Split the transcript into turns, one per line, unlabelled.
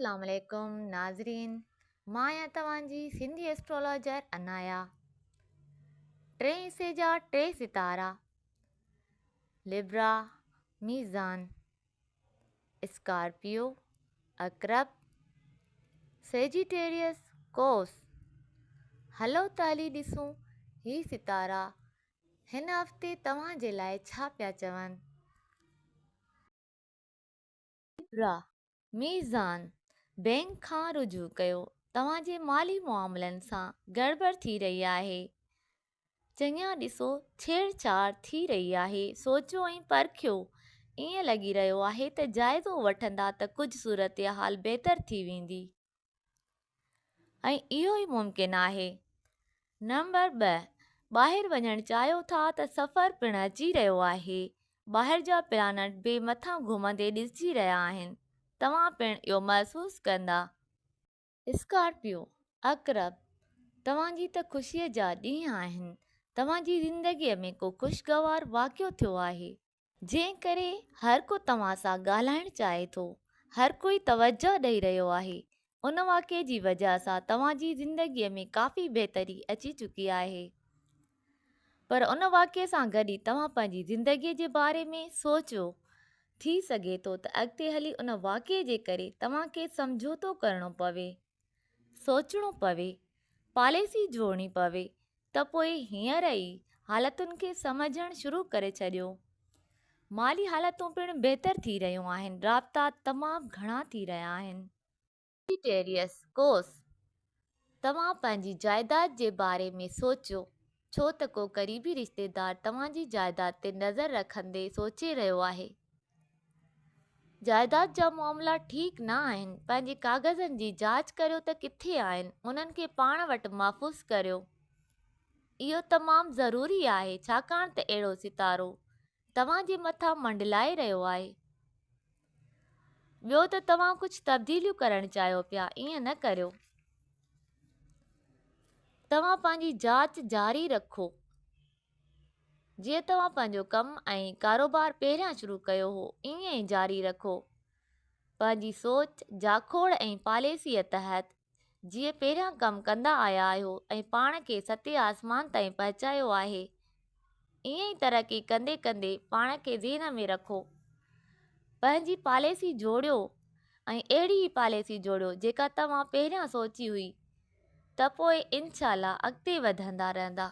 اسلام عليڪم ناظرين مان آهيان توهان جي سنڌي ايسٽرولاجر عنايا ٽئين حصي جا ٽي ستارا لبرا ميزان اسڪارپيو عقرب سيجيٽيريس قوس هلو ته هلي ڏسون هي ستارا هن هفتي توهان جي لاء ڇا پيا چون. لبرا، ميزان، بئنڪ کان رجوع ڪيو، توهان جي مالي معاملن سان گڙٻڙ ٿي رهي آهي، چڱيان ڏسو ڇيڙ ڇاڙ ٿي رهي آهي، سوچيو ۽ پرکيو، ائين لڳي رهيو آهي ته جائزو وٺندا ته ڪجهه صورتحال بهتر ٿي ويندي. ۽ اهو ئي ممڪن آهي. نمبر ٻه، ٻاهر وڃڻ چاهيو ٿا ته سفر پڻ اچي رهيو آهي. ٻاهر جا پلانٽ به مٿان گهمندي ڏسجي رهيا آهن. توهان پڻ اهو محسوس ڪندا. اسڪارپيو، عقرب، توهان جي ته خوشيء جا ڏينهن آهن. توهان جي زندگيء ۾ ڪو خوشگوار واقعو ٿيو آهي. جنهن ڪري هر ڪو توهان سان ڳالهائڻ چاهي ٿو، هر ڪوئي توجهه ڏئي رهيو آهي، ان واقعي جي وجهه سان توهان جي زندگيء ۾ ڪافي بهتري اچي چڪي آهي. پر ان واقعي سان گڏ ئي توهان پنهنجي زندگيء جي باري ۾ سوچيو، ٿي سگهي ٿو ته اڳتي هلي ان واقعي جي ڪري توهان کي سمجهوتو ڪرڻو پوي، سوچڻو پوي، پاليسي جوڙڻي پوي ته پوء هينئر ئي حالتن کي سمجهڻ شروع ڪري ڇڏيو. مالي حالتون پڻ بهتر ٿي رهيون آهن، رابطا تمام گهڻا ٿي رهيا آهن. سيجيٽيريس، قوس، توهان پنهنجي جائيداد جي باري ۾ سوچيو، ڇو ته ڪو قريبي رشتيدار توهان جي جائيداد تي نظر رکندي سوچي رهيو آهي. جائيداد جا معاملا ٺيڪ نه آهن، پنهنجي ڪاغذن جي جاچ ڪريو ته ڪٿي آهن، انهن کي پاڻ وٽ محفوظ ڪريو. اهو تمام ضروري آهي ڇاڪاڻ ته اهڙو ستارو توهان جي مٿان منڊلائي رهيو آهي. ٻيو ته توهان ڪجهه تبديليون ڪرڻ چاهيو پيا، ائين نه ڪريو. توهان پنهنجي جاچ جاري رکو. جيئن توهان پنهنجو ڪم ۽ ڪاروبار پهريان شروع ڪيو هو، ائين ئي جاري رکو. پنهنجي سوچ، جاکوڙ ۽ پاليسيء تحت جيئن پهريان ڪم ڪندا آيا آهيو ۽ پاڻ کي ستين آسمان تائين پهچايو آهي، ائين ئي ترقي ڪندي ڪندي پاڻ کي ذهن ۾ رکو. پنهنجي پاليسي جوڙيو ۽ اهڙي ئي پاليسي جوڙيو جيڪا توهان پهريان سوچي هئي ته پوء انشاء الله اڳتي وڌندا رهندا.